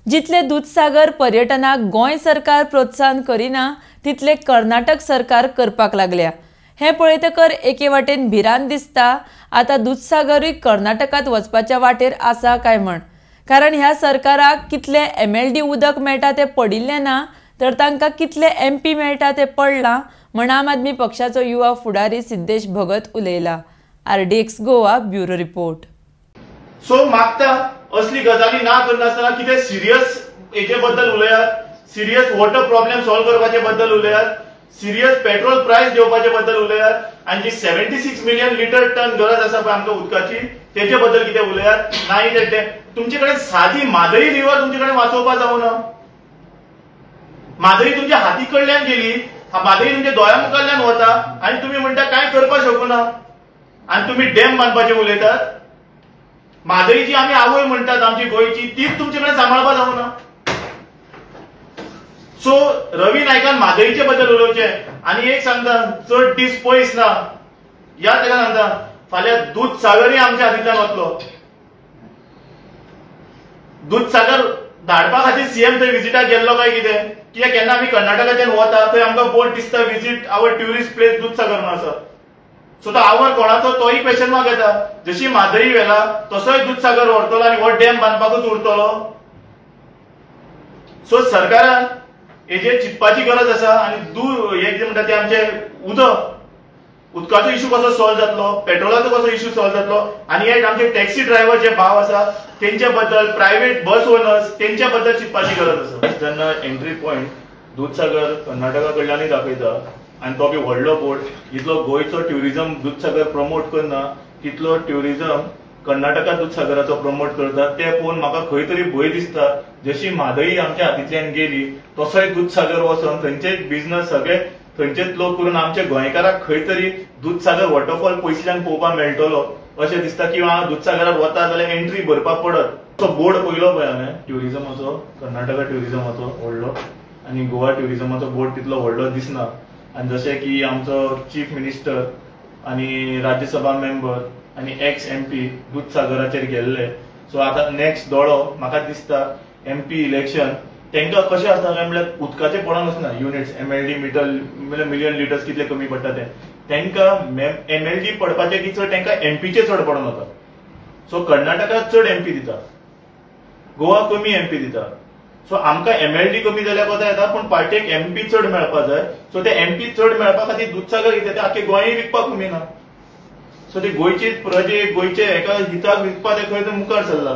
जितले दूदसागर पर्यटनाक गोंय सरकार प्रोत्साहन करिना तितले कर्नाटक सरकार करपाक लागल्या। हें पळयतकर एके वाटेन भिरांत दिसता, आतां दूदसागरूय कर्नाटकांत वचपाच्या वाटेर आसा काय म्हण। कारण ह्या सरकाराक कितले MLD उदक मेळटा तें पडिल्लें ना, तर तांकां कितले MP मेळटा तें पडलां म्हण आम आदमी पक्षाचो युवा फुडारी Siddhesh Bhagat उलयला। RDX Goa bureau report. So मागता असली गजाली ना करनासतना कितें सिरियस हेजे बद्दल उलयात, सिरियस वॉटर प्रॉब्लेम सॉल्व करपाचे बद्दल उलयात, सिरियस पेट्रोल प्रायस देवपाचे बद्दल उलयात आनी जी 76 मिलियन लिटर टन गरज आसा पळय आमकां उदकाची तेजे बद्दल कितें उलयात। नाही ते तुमचे कडेन सादी म्हादई रिवर तुमचे कडेन वाचोवपा जावना। म्हादई तुमच्या हाती कडल्यान गेली, म्हादई तुमच्या दोळ्या मुखारल्यान वता आनी तुमी म्हणटा कांय करपाक शकना आनी तुमी डॅम बांदपाचे उलयतात। म्हादईची आमी आवय म्हणटात आमची गोंयची, तीच तुमचे कडेन सांबाळपा जावना। सो रवी नायकान म्हादईचे बद्दल उलोवचें आनी एक सांगता, चड दीस पयस ना, या ताका सांगता फाल्यां दूदसागरूय आमच्या हातींतल्यान वतलो। दूदसागर धाडपा खातीर सीएम थंय विजिटाक गेल्लो काय कितें, कित्याक केन्ना आमी कर्नाटकाच्यान वता थंय आमकां बोर्ड दिसता visit our tourist place Dudhsagar म्हणून आसा। सो तो our कोणाचो तोय क्वेश्चन मार्क येता। जशी म्हादई व्हेला तसोय दूदसागर व्हरतलो आनी हो डॅम बांदपाकूच उरतलो। सो सरकारान हेजेर चिंतपाची गरज आसा आनी हे जे म्हणटा ते आमचे उदक, उदकाचो इशू कसो सॉल्व जातलो, पेट्रोलाचो कसो इशू सॉल्व जातलो आनी हे आमचे टॅक्सी ड्रायव्हर जे भाव आसा तेंच्या बद्दल, प्रायव्हेट बस ओनर्स तेंच्या बद्दल चिंतपाची गरज आसा। जेन्ना एंट्री पॉयंट दूदसागर कर्नाटका कडल्यानूय दाखयता आनी तो बी व्हडलो बोर्ड, जितलो गोंयचो ट्युरिजम दूदसागर प्रमोट करना तितलो ट्युरिजम कर्नाटका दूदसागराचो प्रमोट करता। ते पळोवन म्हाका खंय तरी भंय दिसता, जशी म्हादई आमच्या हातींतल्यान गेली तसोय दूदसागर वचोन थंयचे बिझनस सगळे थंयचेच लोक करून आमच्या गोंयकाराक खंय तरी दूदसागर वॉटरफॉल पयसल्यान पळोवपाक मेळटलो अशें दिसता। किंवा दूदसागरार वता जाल्यार एंट्री भरपाक पडत। तो बोर्ड पयलो पळय हांवें ट्युरिजमाचो, कर्नाटका ट्युरिजमाचो व्हडलो आनी गोवा ट्युरिजमाचो बोर्ड तितलो व्हडलो दिसना। आनी जशें की आमचो चीफ मिनिस्टर आनी राज्यसभा मेंबर आनी एक्स MP दूदसागराचेर गेल्ले। सो आतां नेक्स्ट दोळो म्हाका दिसता MP election तांकां कशें आसता काय म्हणल्यार उदकाचें पडोन वचना युनिट्स MLD metre म्हणल्यार मिलियन लिटर्स कितले कमी पडटा ते तांकां MLD पडपाचे की चड तांकां MPचे चड पडोन वता। सो कर्नाटका चड MP दिता, गोवा कमी MP दिता। सो आमकां MLD कमी जाल्यार कोता येता, पूण पार्टेक MP चड मेळपा जाय। सो ते MP चड मेळपा खातीर दूदसागर कितें ते आख्खे गोंय विकपाक उमेना। सो ते गोंयचे प्रजेक, गोंयचे एका हिताक विकपा ते खंय तरी मुखार सरला।